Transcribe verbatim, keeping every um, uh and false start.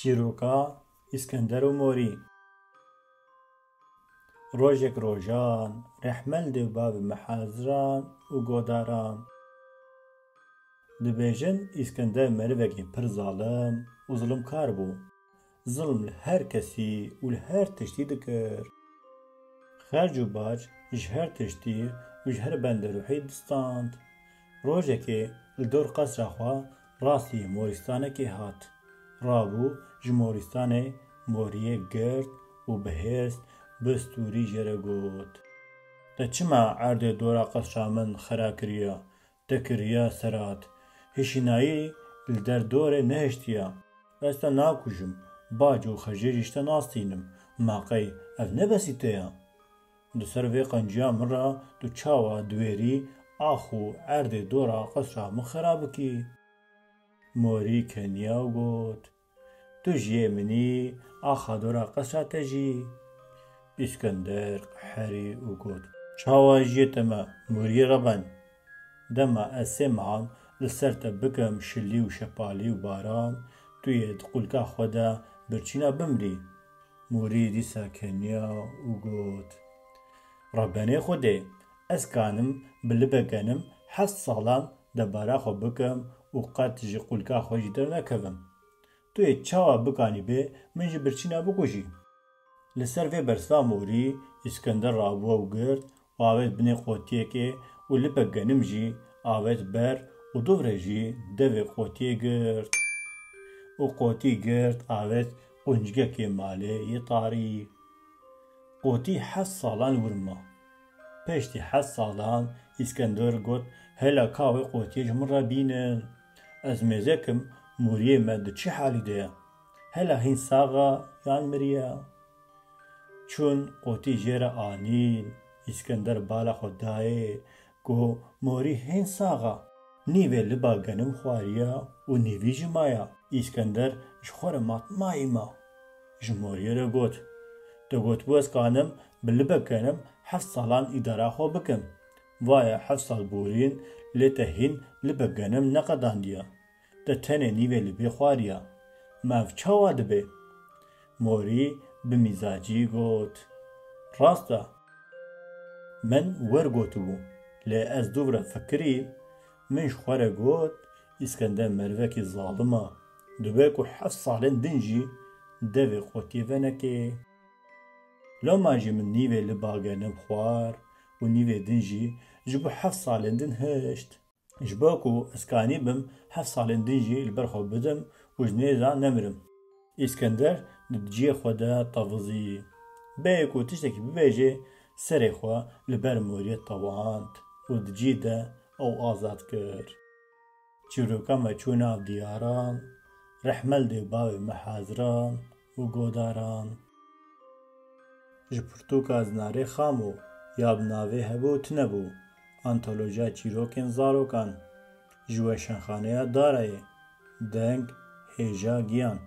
Çîroka Îskender û Morî. Rojek rojan, rehmel dê û bavê me haziran û godaran. Dibêjin Îskender merivekî pir zalim û zilimkar bû. Zilm li her kesî û li her tiştî dikir. Xerc û bac ji her tiştî û ji her benderuhî distand. Rojekê li dor qesra xwe rastî morîstanekê hat. Rabû ji morîstanê moriyê girt û bi hêrs, bi stûrî jê re got: "Te çima erdê dora qesra min xera kiriye? Te kiriye serat. Hişînayî li der dorê nehiştiye. Ez te nakujim, bac û xecê jî ji te nastînim. Ma qey ev ne besî te ye? Di ser vê qenciya min re tu çawa diwêrî ax û erdê dora qesra min xera bikî?" Morî keniya û got: "Tu jiyê min î, axa dora qesra te jî." Îskender qeherî û got: "Çawa jiyê te me, moriyê reben? Dema ez sê mehan li ser te bikim şilî û şepalî û baran, tu yê di qulka xwe de birçîna bimrî." Morî dîsa keniya û got: "Rebenê Xwedê, ez kanim bi libek genim heft salan debara xwe bikim û qet ji qulka xwe jî dernekevim. Tu yê çawa bikanî bê min ji birçîna bikujî?" Li ser vê bersiva Morî Îskender rabû û girt û avêt binê qotiyekê û libek genim jî avêt ber û dûv re jî devê qotiyê girt. Û qotî girt avêt quncikekê malê yê tarî. Qotî heft salan wir ma. Piştî heft salan Îskender got: "Hela ka wê qotiyê ji min re bînin. Ez mêzekim, moriyê me di çi halî de ye? Hela hîn sax e yan miriye?" Çûn qotî jê re anîn. Îskender bala xwe dayê ku morî hîn sax e. Nîvê liba genim xwariya û nîvî jî maya. Îskender ji xwe re matmayî ma. Ji moriyê re got: "Te gotibû ez kanim bi libek genim heft salan îdara xwe bikim. Vaya heft sal borîn, lê te hîn libek genim neqedandiye. Te tenê nîvê libê xwariya. Ma ev çawa dibe?" Morî bi mîzacî got: "Rast e. Min wer gotibû, lê ez dûv re fikirî, min ji xwe re got, Îskender merivekî zalim e. Dibe ku heft salên din jî devê qotiyê venekê. Loma jî min nîvê liba genim xwar û nîvê din jî ji bo heft salên din hişt. Ji bo ku ez kanîbim heft salên din jî li ber xwe bidim û ji nêza nemirim." Îskender di ciyê xwe de tevizî. Bêyî ku tiştekî bibêje, serê xwe li ber moriyê tewand û di cî de ew azad kir. Çîroka me çû nav diyaran, rehmel dê bavê me haziran û godaran. Ji pirtûka Zinarê Xamo ya bi navê Hebû Tune bû, antolojiya çîrokên zarokan, ji Weşanxaneya Darayê, deng, hêja, giyan.